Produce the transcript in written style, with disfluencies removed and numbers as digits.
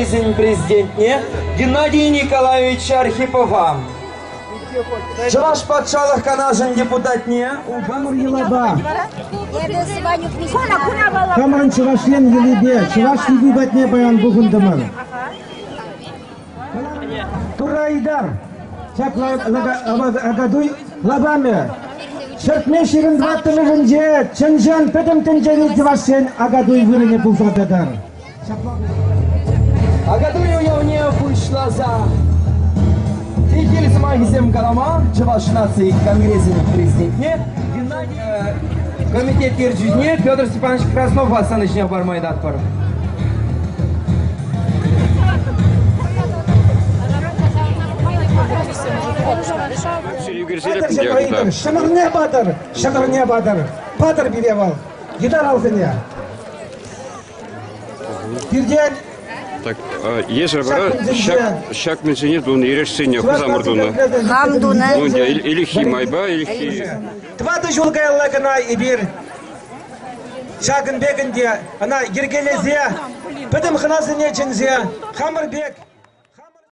Конгресӗн президентне Геннадий Николаевич Архипова, Чӑваш Патшалӑх Канашӗн депутатне Хамӑр йӑлапа, хамӑрӑн Чӑваш Ен йӑлипе Чӑваш Лиги патне паян пухӑнтӑмӑр. Турра ыйтар, ҫак Акатуй лапамӗ ҫӗртме 24-мӗшӗнче чӑн-чӑн пӗтӗм тӗнчери чӑвашсен Акатуй вырӑнӗ пулса тӑтӑр. Акатуй уявне пуҫласа пехил сӑмахӗсем калама Чӑваш наци конгресӗн президентне Геннадий комитет ертӳҫине Петр Степанович Краснова сцена ҫине хӑпарма ыйтатпӑр. Ҫӑмӑрне патӑр, ҫӑкӑрне патӑр, патӑр пире вӑл, йытар алсене. Пиртен Так, ешӗр вара ҫак, ҫак мӗнсене тунӑ, эрешсене хусамӑр тунӑ. Хам тунӑ. Ну, ӗнтӗ ӗлӗкхи майпа, ӗлӗкхи... Тӑватӑ ҫул каялла кӑна эпир ҫакӑн пек ӗнтӗ ӑна йӗркелесе, пӗтӗм хӑнасене чӗнсе, хамӑр пек.